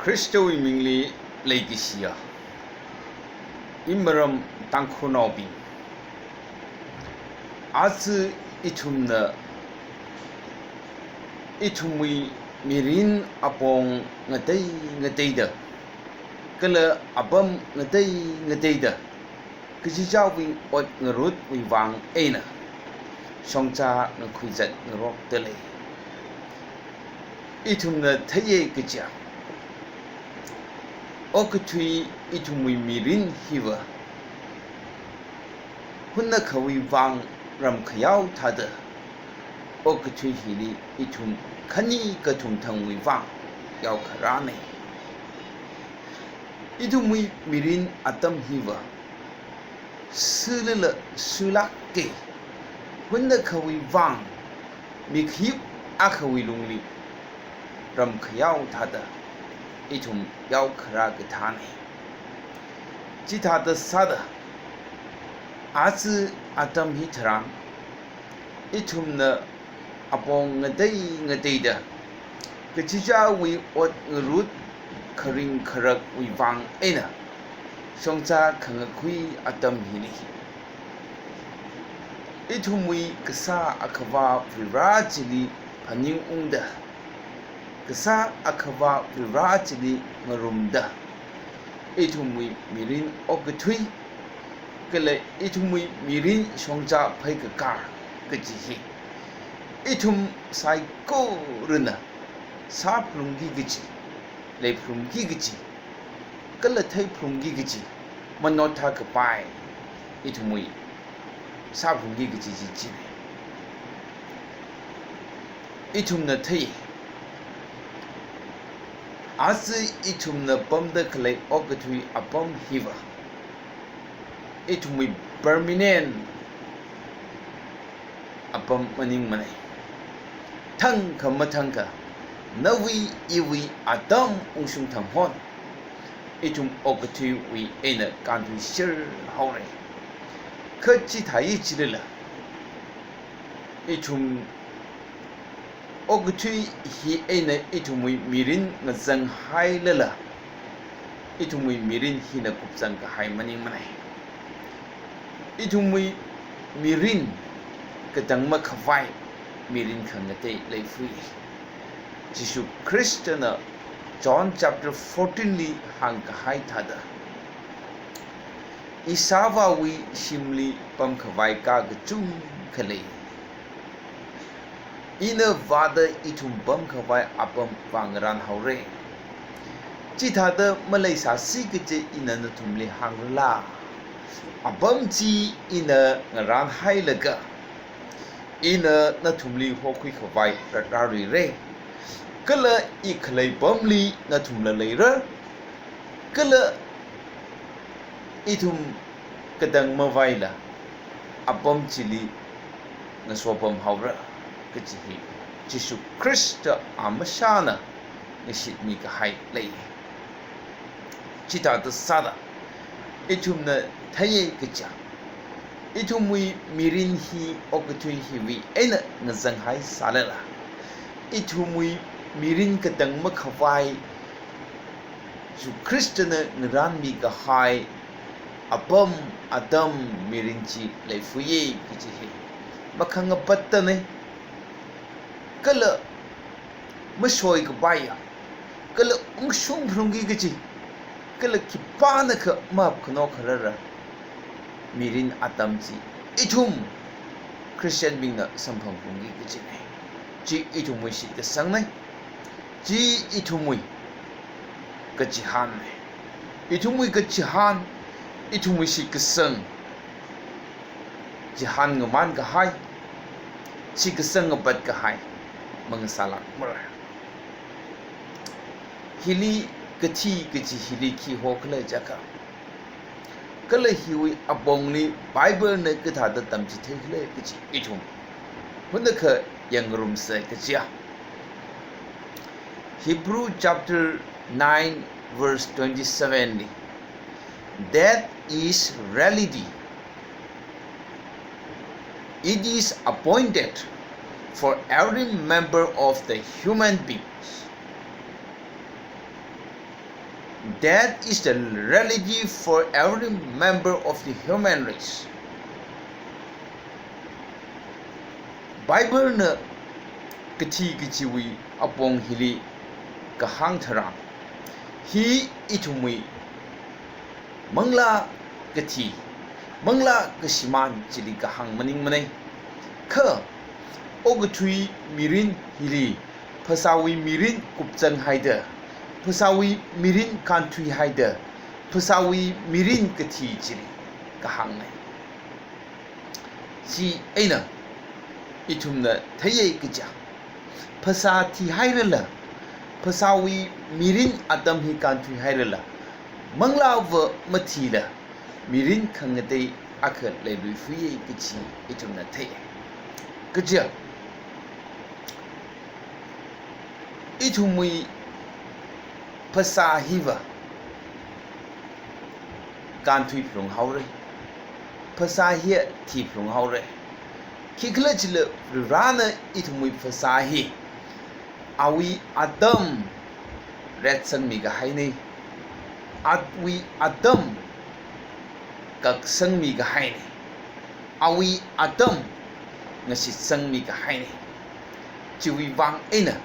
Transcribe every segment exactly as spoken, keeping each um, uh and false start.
Khristawui mingli leikashiya imaram Tangkhulnaobing, aja ithumna ithumwui mirin apong ngatei ngateida kala apam ngatei ngateida kachichāwui ot ngarutwui vang eina shongza ngakhui zat ngarokta lei. Ithumna theiya kaja, okathui ithumwui mirin hiva hunnakhawui vang ramkhayao thāda okathui hili ithum khani kathum thangwui vang yaokharāna. Ithumwui mirin atam hiva shuilala shuilāka, hunnakhawui vang, mikahip akhawui lungli ramkhayao thāda ithum yaokharā kathāna. Chithāda sāda, aja atam hitharan ithumna apong ngatei ngateida kachichāwui ot ngarut kharing kharakwui vang eina shongza khangakhui atam hili, ithumwui Kasā Akhava Varivara chili phaningungda, Kasā Akhava Varivara chili ngarumda, ithumwui mirin okathui kala ithumwui mirin shongza pheikakar kaji hi ithum saikorana sāphalungki kaji, leiphalungki kaji kala theiphalungki kaji manotha kapai ithumwui sāphalungki kaji chi china. Ithumna thei, aja ithumna pamda khalei okathui apam hiva ithumwui permanent apam maningmana. Thangkha mathangkha, nawui iwui atam ungshung thamhon ithum okathuiwui eina kānthuishir haora. Kha chithāya chilala, ithum okathui hi eina ithumwui mirin ngazanghailala, ithumwui mirin hina kupsang kahai maningmana. Ithumwui mirin katang makhavai mirin khangatei leifui. Jishu Khristana John chapter fourteen li hāngkahai thāda, ishāvāwui shimli pamkhavai kā kachungkha lei. Ina vāda ithum pamkhavai apam vāngarān haora. Chithāda maleisāsi kaje ina nathumli hāngrala, apam chi ina ngarānhailaga, ina nathumli hokhuikhavai rāra rira. Kala i khalei pamli nathumla leira. Kala ithum katang mavaila apam chili ngasopam haora kaji hi Jishu Khrista amashāna ngashitmi kahai lei. Chithāda sāda, ithumna theiya kaja, ithumwui mirin hi okathui hiwui eina ngazanghai sālala, ithumwui mirin katang makhavai Jishu Khristana ngarānmi kahai apam atam mirin chi leifuiya kaji hi makhangapattana. Kala mashoikapaiya, kala ungshung phalungki kaji, kala khipānakha mahap khanok kharara mirin atam chi ithum Christian bingna samphang phalungki kajina. Chi ithumwui shitkasangna. Chi ithumwui kachihānna. Ithumwui kachihān, ithumwui shitkasang, chihān ngamān kahai, shitkasang ngapat kahai mangasālākmara. Hili kathi kaji hili khi hokhala jiakha, kala hiwui apongli Bible na kathāda tamchithei khala kaji ithum hunakha yangngarumsa kajiya. Hebrew chapter nine verse twenty-seven li, "Death is reality. It is appointed for every member of the human beings." Death is the reality for every member of the human race. Bible na kathi kachiwui apong hili kahāng tharan, hi ithumwui manglā kathi, manglā kashimān chili kahāng maningmanei. Kha okathui mirin hili phasāwui mirin kupchang haida, phasāwui mirin kānthui haida, phasāwui mirin kathi chili kahāngnei. Chieina ithumna theiya kaja, phasā thihairala, phasāwui mirin atam hi kānthui hairala, manglāva mathila, mirin khangatei akha leiluifuiya kachi ithumna thei. Kaja, ithumwui phasā hiva kānthui phalung haora. Phasā hi thi phalung haora. Khikhalajila Varena ithumwui phasā hi awui atam retsangmi kahainei. Awui atam kaksangmikahainei. Awui atam ngashitsangmikahainei. Chiwui vang eina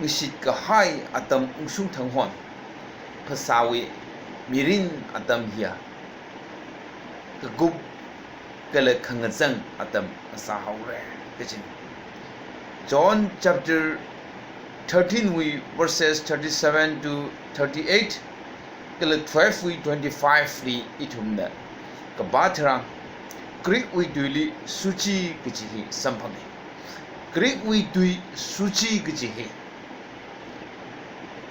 ngashit kahai atam ungshung thang hon, phasāwui mirin atam hiya kakup kala khangazang atam sāhaora kajina. John chapter thirteen wui verses thirty-seven to thirty-eight, kala twelve wui twenty-five li ithumna kapā tharan, Greek wui tuili psyche kaji hi samphanga. Greek wui tui psyche kaji hi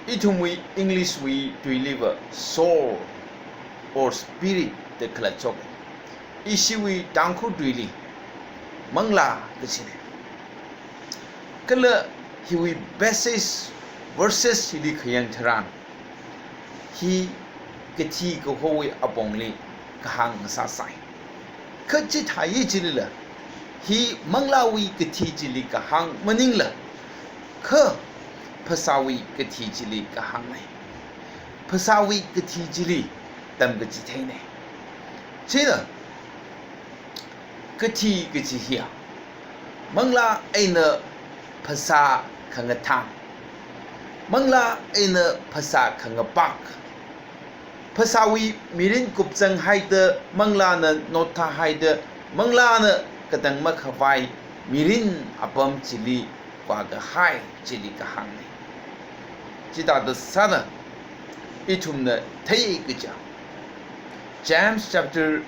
ithumwui English wui tuiliva soul or spirit da khalatchoka. Ishiwui Tangkhul tuili manglā kajina. Kala hiwui basis verses hili khayang tharan, hi kathi kahowui apongli kahāng sāsai. Kha chithāya chilila, hi manglāwui kathi chili kahāng maningla, kha phasāwui kathi chili kahāngnei. Phasāwui kathi chili tamkachitheinei. China, kathi kachi hiya manglā eina phasā khangathān, manglā eina phasā khangapak, phasāwui mirin kupchang haida, manglāna notthā haida, manglāna katang makhavai mirin apam chili vākahai chili kahāngnei. Chithāda sāda ithumna thei kaja, James chapter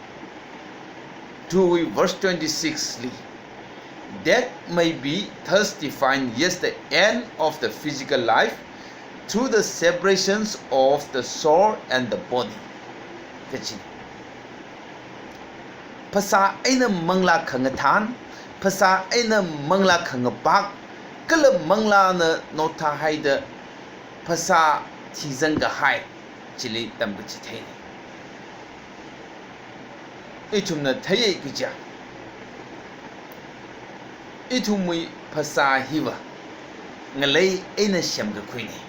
two verse twenty-six li, "Death may be thus defined, yes, the end of the physical life through the separations of the soul and the body." Kachi. Phasā eina manglā khangathān, phasā eina manglā khangapak, kala manglāna notthā haida phasā thizang kahai chili tamkachitheinei. Ithumna theiya kaja, ithumwui phasā hiva ngalei eina semkakhuinei.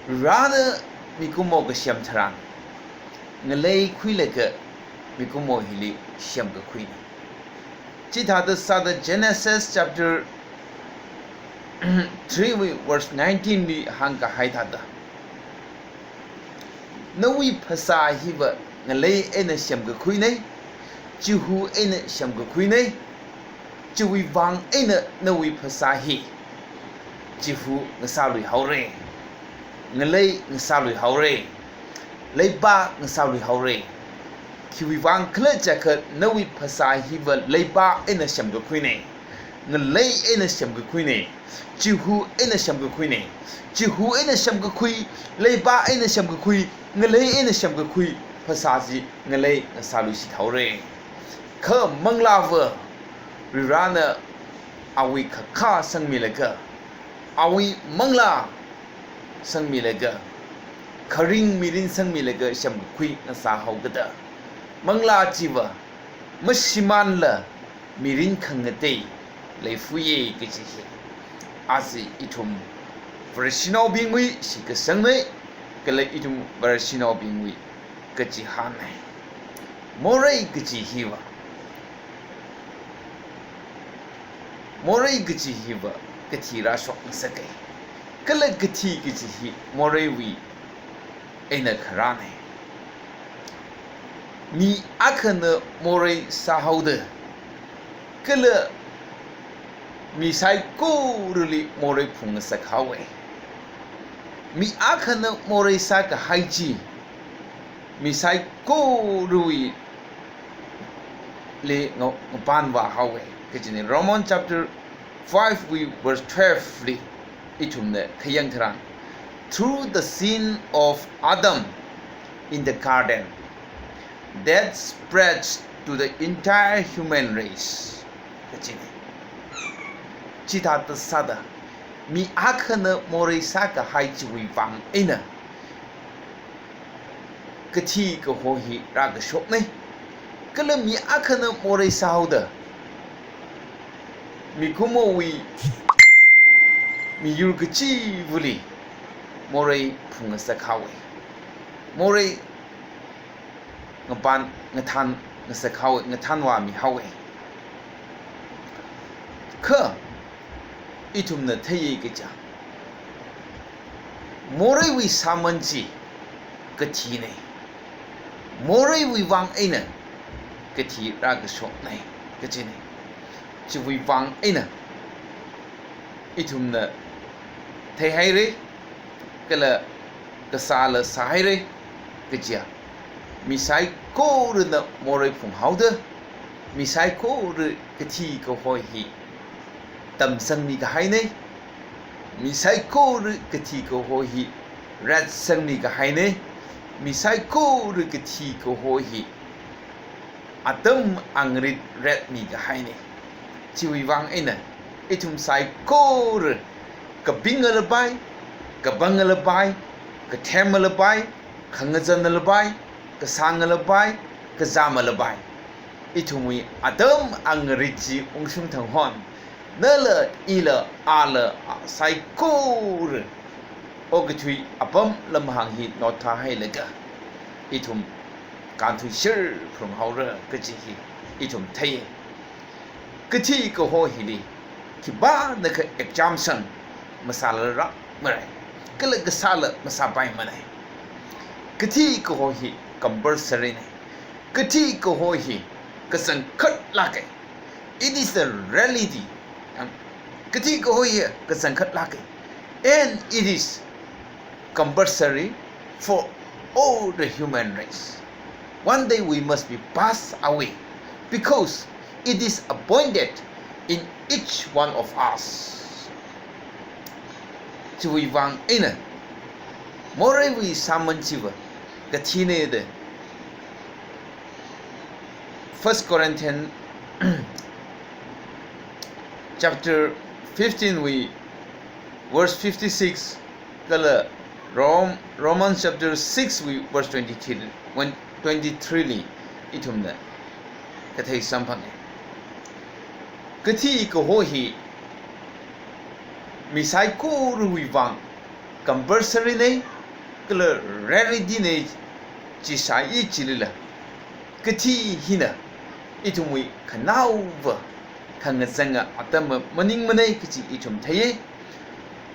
Varena mikumo kasem tharan, ngalei khuilaga mikumo hili semkakhuinei. Chithāda sāda Genesis chapter three verse nineteen li hāngkahai thāda, "Nawui phasā hiva ngalei eina semkakhuinei, chihu eina semkakhuinei, chiwui vang eina nawui phasā hi chihu ngasāluihaora, ngalei ngasāluihaora, leipā ngasāluihaora. Khiwui vang khala jiakha nawui phasā hiva leipā eina semkakhuinei, ngalei eina semkakhuinei, chihu eina semkakhuinei. Chihu eina semkakhui, leipā eina semkakhui, ngalei eina semkakhui phasā chi ngalei ngasāluishithaora. Kha manglāva Varena awui khakhā sangmilaga, awui manglā sangmilaga, kharing mirin sangmilaga semkakhui ngasāhaokada, manglā chiva mashimānla mirin khangatei leifuiya kaji hi aja ithum Vareshinaobingwui shitkasangnei. kala ithum Vareshinaobingwui kachihānna. Morei kachi hiva, morei kachi hiva kathi rāshokngasaka. Kala kathi kachi hi moreiwui eina kharāna. Mi akhana morei sāhaoda, kala mi saikorali morei phungngasak haowa. Mi akhana morei sākahai chi mi saikorawuili nga-, ngapanvā haowa kajina. Roman chapter five wui verse twelve li ithumna khayang tharan, "Through the sin of Adam in the garden, death spreads to the entire human race," kajina. Chithāda sāda, mi akhana morei sākahai chiwui vang eina kathi kaho hi rākashokna. Kala mi akhana morei sāhaoda, mikumowui miyur kachivali morei phungngasak haowa. Morei ngapan, ngathānngasak haowa, ngathānvāmi haowa. Kha ithumna theiya kaja, moreiwui sāman chi kathina. Moreiwui vang eina kathi rākashokna kajina. Chiwui vang eina ithumna theihaira, kala kasāla sāhaira kaja, mi saikorana morei phunghaoda, mi saikora kathi kaho hi tamsangmi kahaina. Mi saikora kathi kaho hi retsangmi kahaina. Mi saikora kathi kaho hi atam angarit retmi kahaina. Chiwui vang eina ithum saikora, kapingala pai, kapangala pai, kathemala pai, khangazanala pai, kasāngala pai, kazāmala pai, ithumwui atam angarit chi ungshung thang hon, nala, ila, ala, saikora okathui apam lamhāng hi notthāhailaga ithum kānthuishar phalung haora kaji hi ithum theiya. Kathi kaho hili khipānakha exemption masālarakmara. Kala kasāla masāpaimana. Kathi kaho hi compulsory na. Kathi kaho hi kachangkhatlāka. It is a reality. Kathi kaho hi kachangkhatlāka. And it is compulsory for all the human race. One day we must be passed away because it is appointed in each one of us. Chiwui vang eina moreiwui sāman chiva kathina da First Corinthians chapter fifteen wui verse fifty-six kala Rom-, Romans chapter six wui verse twenty-three, one, twenty-three li ithumna kathei samphanga. Kathi kaho hi mi saikorawui vang compulsory na, kala reality na, chi sāi chilila, kathi hina ithumwui khanaowa khangazanga atam maningmana kaji ithum theiya.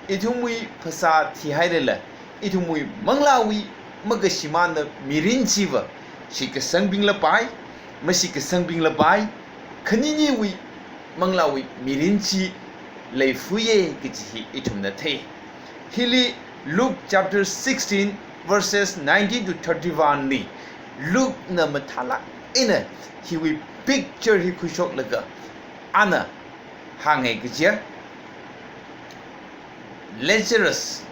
Ithumwui phasā thihailala, ithumwui manglāwui makashimāna mirin chiva, shitkasangbingla pai, mashitkasangbingla pai, khaniniwui manglāwui mirin chi leifaya kaji hi ithumna thei. Hili Luke chapter sixteen verses nineteen to thirty-one li Luke na mathālāk eina hiwui picture hi khuishoklaga ana hānga kaja, Lazarus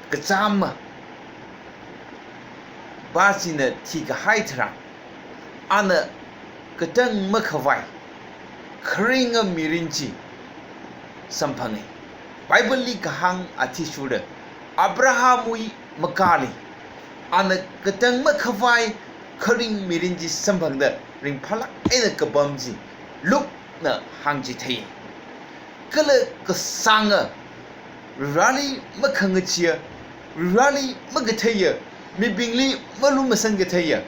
kachāma pa china thikahai tharan, ana katang makhavai kharinga mirin chi samphanga. Bible li kahāng athishurda Abrahamwui makali ana katang makhavai kharing mirin chi samphangda ringphālāk eina kapam chi Luke na hāngchithei. Kala kasānga, Vareli makhangacheeya, Vareli makatheiya, mibingli malumashan katheiya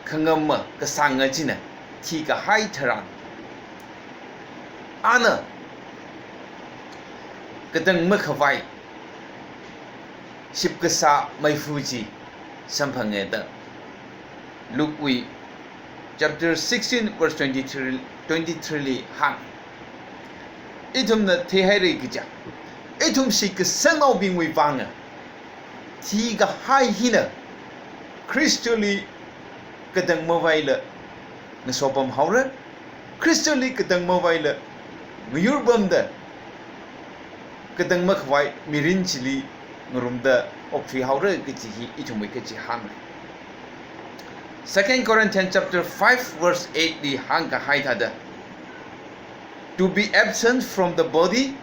khangamma kasanga china thikahai tharan, ana katang makhavai shipkasā meifa chi samphanga da Luke wui chapter sixteen verse twenty-three, twenty-three li hāng. Ithumna theihaira kaja, ithum shitkasangnaobingwui vanga thikahai hina Khristali katang mavaila ngasopam haora. Khristali katang mavaila ngayurpamda katang makhavai mirin chili ngarumda okthui haora kaji hi ithumwui kachihānna. Second Corinthians chapter five verse eight li hāngkahai thāda, "To be absent from the body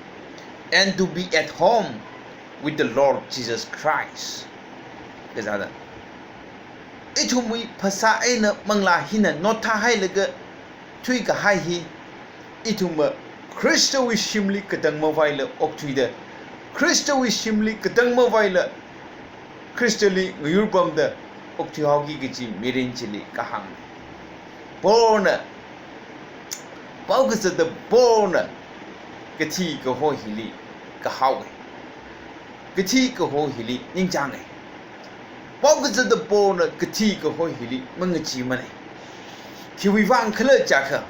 and to be at home with the Lord Jesus Christ." Kazāda, ithumwui phasā eina manglā hina nothahailaga thuikahai hi, ithumva Khristawui shimli katang mavaila okthuida, Khristawui shimli katang mavaila Khristali ngayurpamda okthuihaoki kaji mirin chili kahāng. Paulna, paokazata Paulna kathi kaho hili kahaowa. Kathi kaho hili ningchānga. Paokazata Paulna kathi kaho hili mangacheemana. Khiwui vang khala jiakha,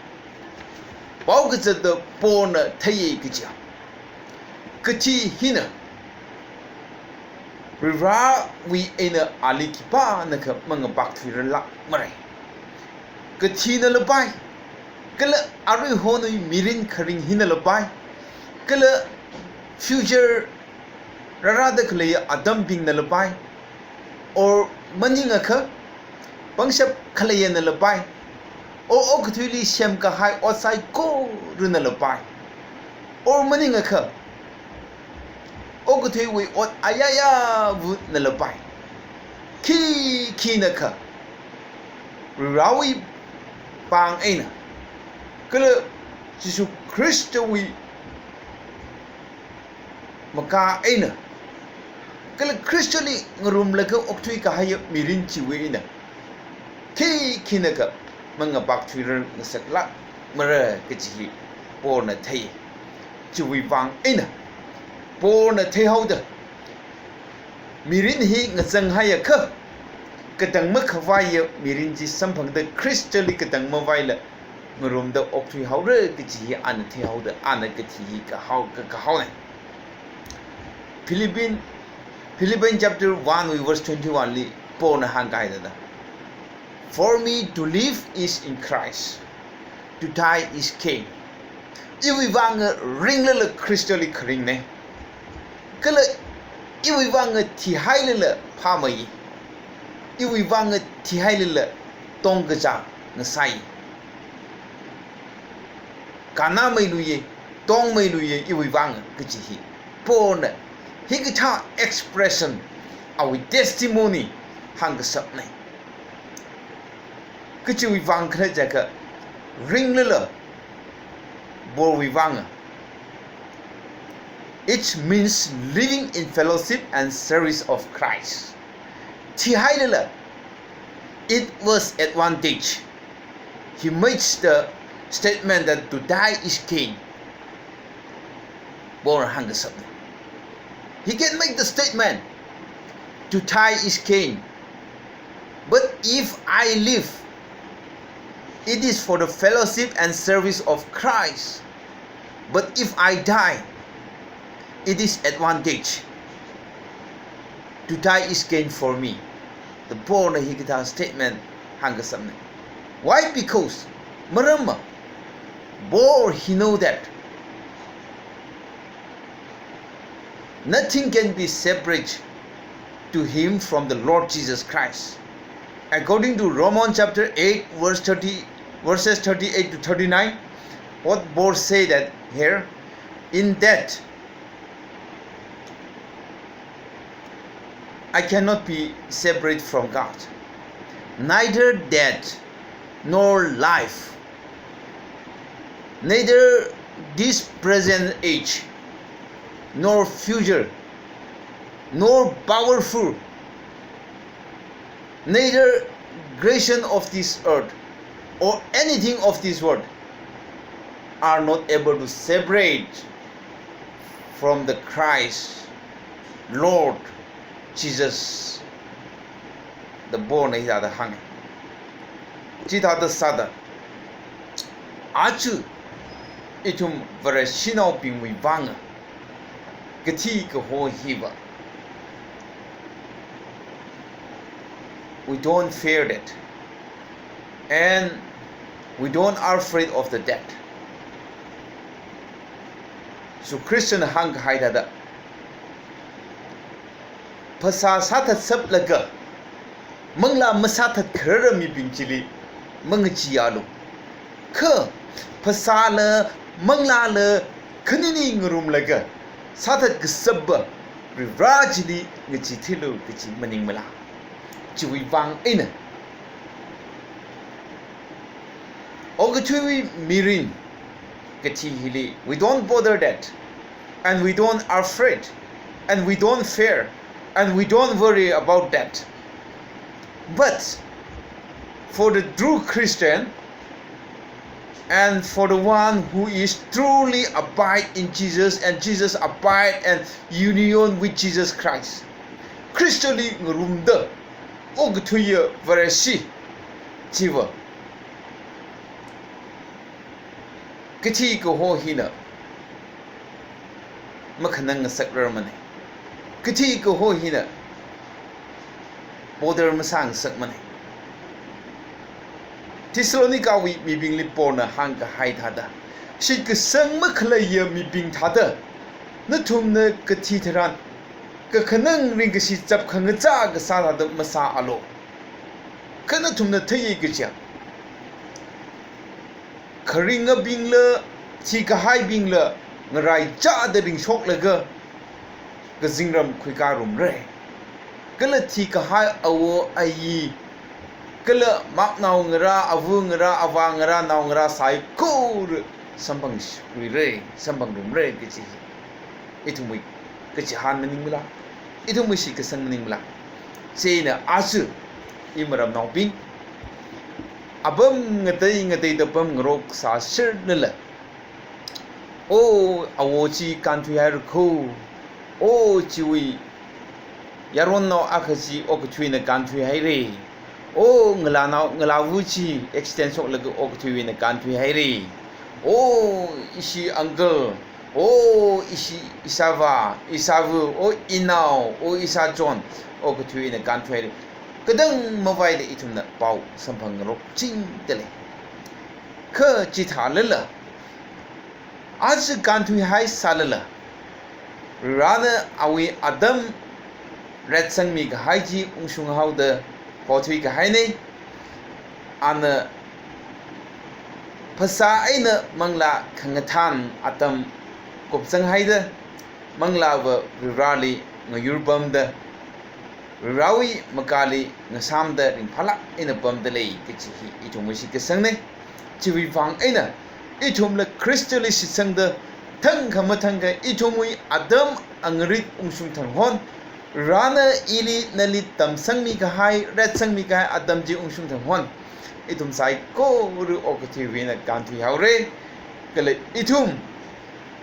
paokazata Paulna theiya kaja, kathi hina Varivarawui eina ali khipānakha mangapakthuirarlākmara. Kathina lapai, kala aruihonwui mirin kharing hina lapai, kala future rārāda khaleiya atambingna lapai, or maningakha pangshap khaleiyana lapai, or okathuili semkahai ot saikorana lapai, or maningakha okathuiwui ot ayāyāvana lapai, khi khinakha Varivarawui pāng eina, kala Jishu Khristawui makā eina, kala Khristali ngarumlaga okthuikahaiya mirin chiwui eina khi khinakha mangapakthuirar ngasaklākmara kaji hi Paulna thei. Chiwui vang eina Paulna theihaoda, mirin hi ngazanghaiakha, katang makhavaiya mirin chi samphangda Khristali katang mavaila ngarumda okthui haora kaji hi ana theihaoda, ana kathi hi kahao, ka, kahaona. Philippian, Philippian chapter one wui verse twenty-one li Paulna hāngkahai thāda, "For me to live is in Christ, to die is gain." Iwui vang ringlala Khristali kharingne. Kala iwui vang thihailala phāmei. Iwui vang thihailala tongkachāng ngasai. Kannameiluiya, tongmeiluiya iwui vang kaji hi Paulna hikathā expression, awui testimony hāngkashapne. Kachiwui vang khala jiakha, ringlala Paulwui vang, it means living in fellowship and service of Christ. Thihailala, it was advantage. He makes the statement that to die is gain. Paulna hāngkashapne. He can make the statement, "To die is gain. But if I live, it is for the fellowship and service of Christ. But if I die, it is advantage. To die is gain for me." The Paulna hikathā statement hāngkashapne. Why? Because maramva Paul, he know that nothing can be separate to him from the Lord Jesus Christ. According to Romans chapter eight, verse thirty, verses thirty-eight to thirty-nine, what Paul say that here, in that I cannot be separate from God. Neither death nor life, neither this present age, nor future, nor powerful, neither creation of this earth or anything of this world are not able to separate from the Christ, Lord Jesus, the born hithāda hānga. Chithāda sāda, aja ithum Vareshinaobingwui vang kathi kaho hiva, we don't fear that, and we don't are afraid of the death. So Christian hāngkahai thāda, phasā sāthatshap laga manglā masāthatkharar mibing chili mangacheealu. Kha phasāla manglāla khanini ngarumlaga sāthatkashap Varivarā chili ngacheethuilu kachi maningmala? Chiwui vang eina okathuiwui mirin kathi hili, we don't bother that, and we don't afraid, and we don't fear, and we don't worry about that. But for the true Christian, and for the one who is truly abide in Jesus, and Jesus abide and union with Jesus Christ, Christian li ngarumda okathuiya Vareshi chiva kathi kaho hina makhanang ngasakrarmana. Kathi kaho hina bother masāngasakmana. Thessalonica wui mibingli Paulna hāngkahai thāda, shitkasang makhaleiya mibing thāda nathumna kathi tharan kakhanang ringkashi chapkhangachā kasā thāda masāalu. Kha nathumna theiya kaja, kharingabingla, thikahaibingla ngaraichāda ringshoklaga kazingram khuikārumra. Kala thikahai awo ayi, kala maknaongarā, avāngarā, avāngarā, naongarā saikora samphangkhuira, samphangrumra kaji hi ithumwui kachihān maningmala? Ithumwui shitkasang maningmala? Chieina aja imaramnaobing, apam ngatei ngateida pamngarok sāserlala, o awo chi kānthuihaira kho, o chiwui yaronnao akha chi okathuina kānthuihaira, o ngalānao, ngalāva chi accident shoklaga okathuiwuina kānthuihaira, o ishi uncle, o ishi, ishāvā, ishāva, o inao, o ishāchon okathuiwuina kānthuihaira. Katang mavaila ithumna pao samphangngarokchingda lei. Kha chithālala, aja kānthuihai sālala, Varivarāna awui atam retsangmi kahai chi ungshunghaoda pothui kahaina. Ana phasā eina manglā khangathan atam kupsanghaida, manglāva Varivarāli ngayurpamda, Varivarāwui makāli ngasāmda ringphālāk eina pamda lei kaji hi ithumwui shitkasangna. Chiwui vang eina ithumla Khristali shitsangda thangkha mathangkha ithumwui atam angarit ungshung thanghon, Varivarāna ili nali tamsangmi kahai, retsangmi kahai atam chi ungshung thanghon, ithum saikora okathuiwuina kānthuihaora. Kala ithum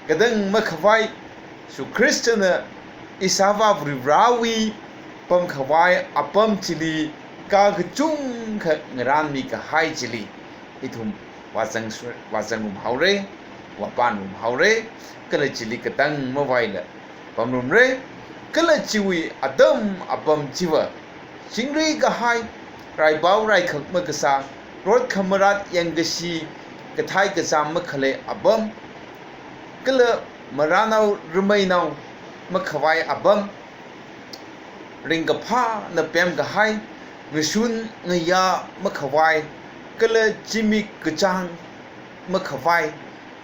katang makhavai, Jishu Khristana ishāvā Varivarāwui pamkhavai apam chili kha kachungkha ngarānmi kahai chili ithum vāzang su-, vāzangrumhaora, vāpānrumhaora, kala chili katang mavaila pamrumra. Kala chiwui atam apam chiva chingri kahai, raipao raikhak makasā, rot khamarat yangkashi, kathai kazam makhalei apam, kala marānao rameinao makhavai apam, ringkaphāna pemkahai, ngashun ngayā makhavai, kala zimik kachāng makhavai,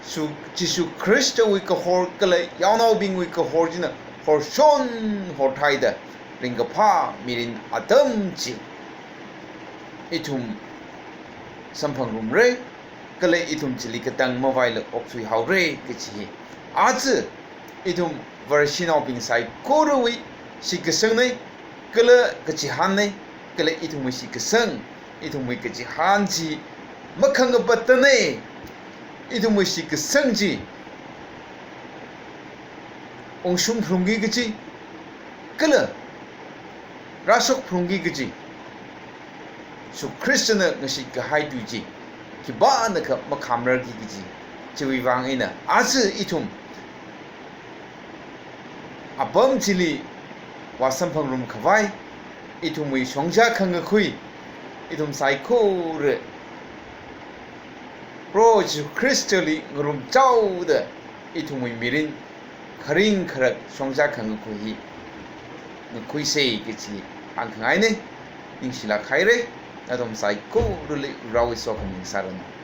Jishu, Jishu Khristawui kahor kala yaonaobingwui kahor china horshon horthaida ringkaphā mirin atam chi ithum samphangrumra, kala ithum chili katang mavaila okthuihaora kaji hi aja ithum Vareshinaobing saikorawui shitkasangnei, kala kachihānnei, kala ithumwui shitkasang, ithumwui kachihān chi makhangapattanei, ithumwui shitkasang chi ungshung phalungki kaji, kala rāshok phalungki kaji, Jishu Khristana ngashit kahai tui chi khipānakha makhamrarki kaji, chiwui vang eina aja ithum apam chili vāsamphangrumkhavai, ithumwui shongza khangakhui, ithum saikora Proho Jishu Khristali ngarumchaoda ithumwui mirin kharing kharak shongza khangakhui hi ngakhuisei kaji hāngkhangainei. Ningshilāk hairei, nathum saikorali Prohowui sokhami sāranu.